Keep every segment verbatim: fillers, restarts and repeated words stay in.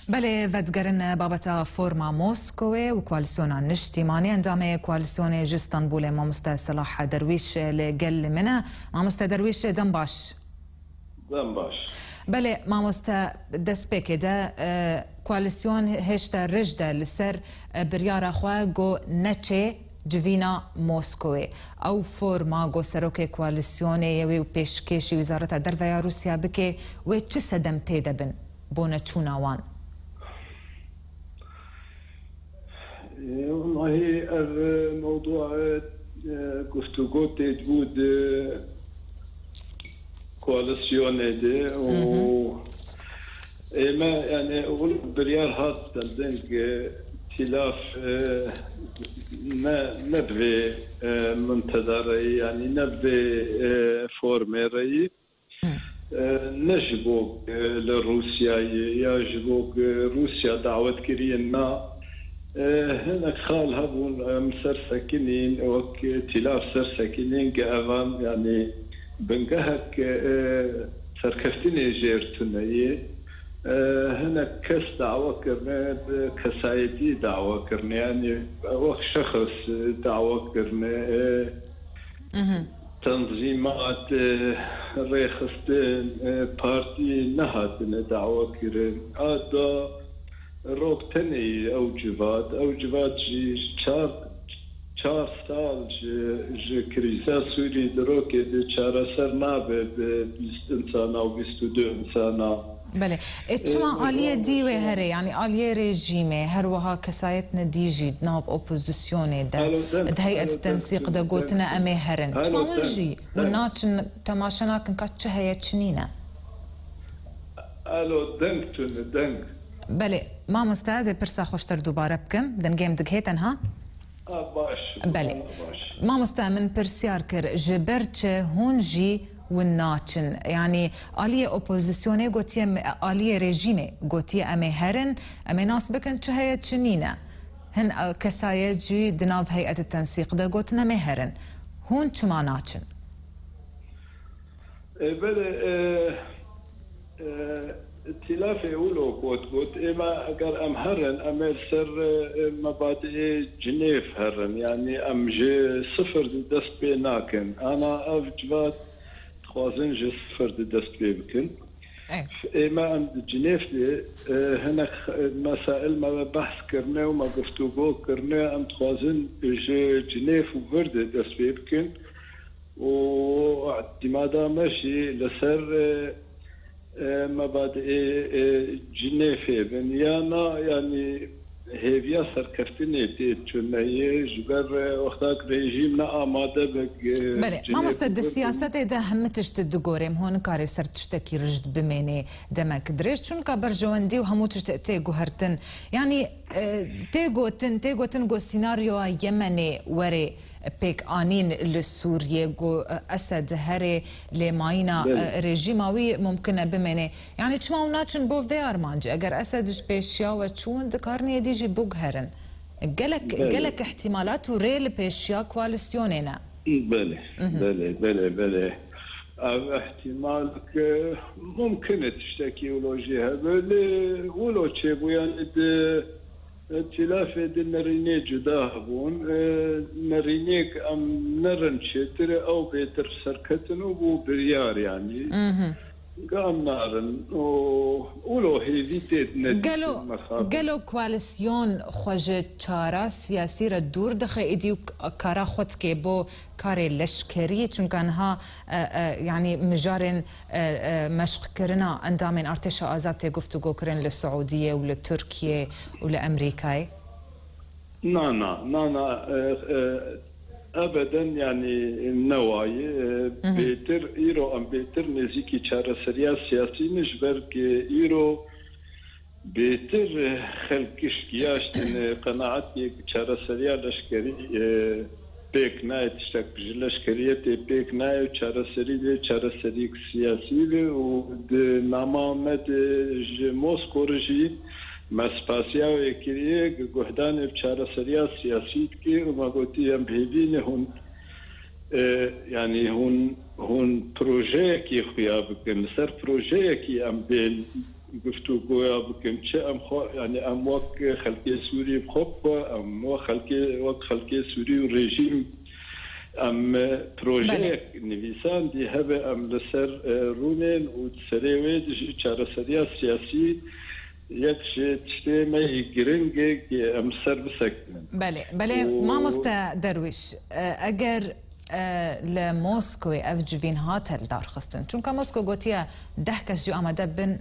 Belê, vedigerin babeta forma Moskowê û Koalîsyona Niştîmanî. Endamê Koalîsyonê ji Stenbolê, Mamoste Selah Derwîş, li gel min e. Mamoste Derwîş, dem baş. Dem baş. Belê, mamoste, destpêkê de, e, koalîsyon hêşte rij de li ser, e, biryara xwe ku neçê civîna Moskowê. Ew forma ku serokê koalîsyonê yê wê û pêşkêşî Wizareta Derve ya Rûsya bike, wê çi sedem tê de bin bo neçûna wan? Wellahî ev, e, mewdû, e, e, guftûgo tê dibû di koalîsyonê de û Hı hı. ême, yani, û biryar hat dending, e, tîlaf, e, ne, ne bi vê, e, minteda re yî, yani, ne bi vê, e, formê re yî. E, ne ji bo, e, li Rûsyayê ya ji bo, e, Rûsya dawet kiriye na, e, hinek xal hebûn, em ser sekinîn, wek tîlav ser sekinîn, ke evan, yanî bingehek, e, serkeftinê jêr tune ye. E, hinek kes dawa kirine, bi kesayetî dawa kirine, yanî wek şexs dawa kirine. E, Mhm. Tenzîmat, e, rêxistin, e, partî nehatine dawa kirin. A da rok tenê ew civat. Ew civat jî çar, çar sal ji, ji krîza Sûrî di rokê de çareser nabe bi bîst insana û bîst û du insana. Belê. E, çima, e, aliyê dî wê herê, yanî aliyê rejîmê, her wiha kesayetine dî jî di nav opozisyonê de, di heyet tensîq de gotine em ê herin. Çima hûn jî, hûn naçin temaşe nakin ka çi heye, çi nîne? Alo, deng tune, deng. Belê, mamoste, ez ê pirsa xweştir dubare bikim. Dengê min digihê tenha? A, baş. Belê. Baş. Mamoste, min pirsyar kir, ji ber çi hûn jî win naçin? Yanî aliyê opozisyonê gotiye, me-, aliyê rejîmê gotiye, em ê herin, em ê nas bikin çi heye çi nîne. Hin, e, kesayet jî di nav heyetê tensîq de gotin, em ê herin. Hûn çima naçin? E, belê, e, e, tîlafê wilo got, got, ême eger em herin, em ê li ser, e, mebadiê Cinêv herin. Yanî em ji sifir de dest pê nakin. Ana ev civat dixwazin ji sifir de dest pê bikin. Ê. Ême em di Cinêv de, e, hinek, e, mesail me ve behs kirine û me guftûgo kirine. Em dixwazin ji Cinêv û vir de dest pê bikin. û îtimada me jî li ser, e, e, mebadiê, e, Cinêfê bin ya na, yanî hêviya serkeftinê tê çûneyê, ji ber, e, wexta ku rejîm ne amade be, e, Belê, Cinêf mamoste, di siyasetê de hemû tişt digore, em hûn nikarê ser tiştekî rijd bimênê demek dirêj, çunka berjewendî û hemû tişt tê guhertin. Yanî, e, tê gotin, tê gotin ku senaryoya Yemenê were pêkanîn li Sûriyê, ku, e, Esed here lê mayîna, Belê. e, rejîma wî mumkin e bimêne. Yanî çima hûn naçin bo vê armancê? Eger Esed ji pêşiya we çûn, dikarin êdî jî biguherin. Gelek, Belê. gelek îhtîmalat û rê li pêşiya koalîsyonê ne. Belê, Mhm. belê, belê, belê. Ev îhtîmal ke mumkin e tiştekî wilo jî hebe. Lê wilo çêbû, yanî di Tîlafê di nerînê cuda hebûn. E, nerînêk em nerin çêtir e, ew bêtir serketin û bû biryar, yanî. Mhm. Ga em narin û wilo hêvî tê ne Gelo, mexabin. gelo koalîsyon xwe ji çara siyasî re dûr dixe, êdî û kara xwe dike bo karê leşkerî, çunka niha, e, e, yanî mijarên, e, e, meşqkirina endamên Artêşa Azad tê guftûgokirin li Siûdiyê û li Tirkiyê û li Emerîkayê? Na, na, na, na, e, e, ebeden, yanî ne wayî, e, Mhm. bêtir, îro em bêtir nêzîkî çareseriya siyasî ne, ji ber ku îro Bêtir, e, xelk gişt giyaştin, e, qenaetiyê ku çareseriya leşkerî, e, pêk nayê, tiştek ji leşkeriyetê pêk nayê û çareserî lê çareseriyek siyasî be û di nama me de ji Mosko re jî me spasiya wê kiriye ku guhdanê bi çareseriya siyasî dike û me gotiye em bi hêvî ne hûn, e, yanî hûn, hûn projeyekî xuya bikin, li ser projeyekî em bên guftûgoya bikin, çi em xwe, yani em wek xelkê Sûrî bi xwe bi xwe, em wek xelkê, wek xelkê Sûrî û rejîm, em, e, projeyek nivîsandî hebe em li ser, e, rûnên û di serê wê de jî çareseriya siyasî yek ji tiştê me yê giring e ku em ser bisekinin. Belê, belê, Û mamoste Derwîş, e, eger, e, li Moskowê ev civîn hate li dar xistin, çunka Moskow gotiye deh kes jî amade bin,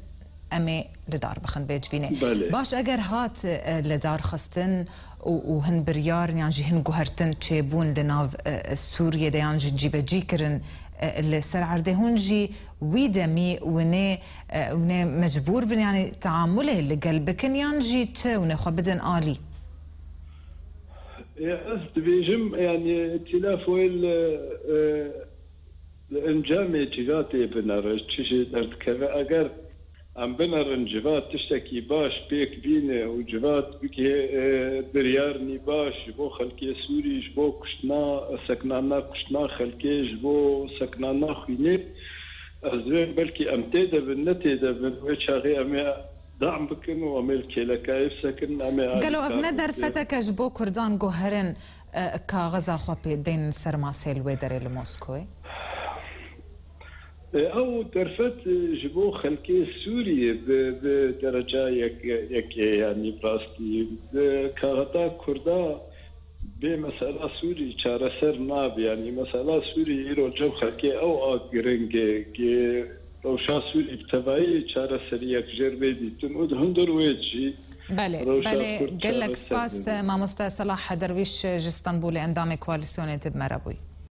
em ê li dar bixin vê civînê. Belê. Baş, eger hat, e, li dar xistin û, û hin biryar yan jî hin guhertin çêbûn di nav, e, Sûriyê de yan jî cîbecî kirin, e, li ser erdê hûn jî wî demî winê, e, winê mecbûr bin, yani teamulê li gel bikin yan jî çi winê xwe bidin alî? E, ez dibêjim, yani, tîlafoyê li, e, li encamê civatê binere, çi jê derdikeve. Eger em binerin civat tiştekî baş pêk bîne û civat bigihê, e, biryarnî baş ji bo xelkê Sûrî, ji bo kuştina, sekinandina kuştina xelkê, ji bo sekinandina xwînê, ez dibêm belkî em tê de bin, ne tê de bin, wê çaxê em ê dam bikin û em ê li kêlekayê bisekinin, em ê alîkar bin. Gelo ev ne derfeteke ji bo Kurdan ku herin, e, kaxiza xwe pê deyn ser masê li wê derê li Moskowê? E, ew derfet, e, ji bo xelkê Sûriyê bi, bi dereca yek, yekê, yanî bi rastî, bi kaxeta Kurda bê mesela Sûrî çareser nabe. Yanî mesela Sûrî îro cem xelkê ew a giring e, ku rewşa Sûrî bi tevayî çareseriyek jêr bê dîtin û di hundir wê jî Belê, rewşa belê, Kurd gelek çareser spas, dibe. Mamoste Selah Derwîş ji Stenbolê, endamê koalîsyonê, tu bi me re bûyî.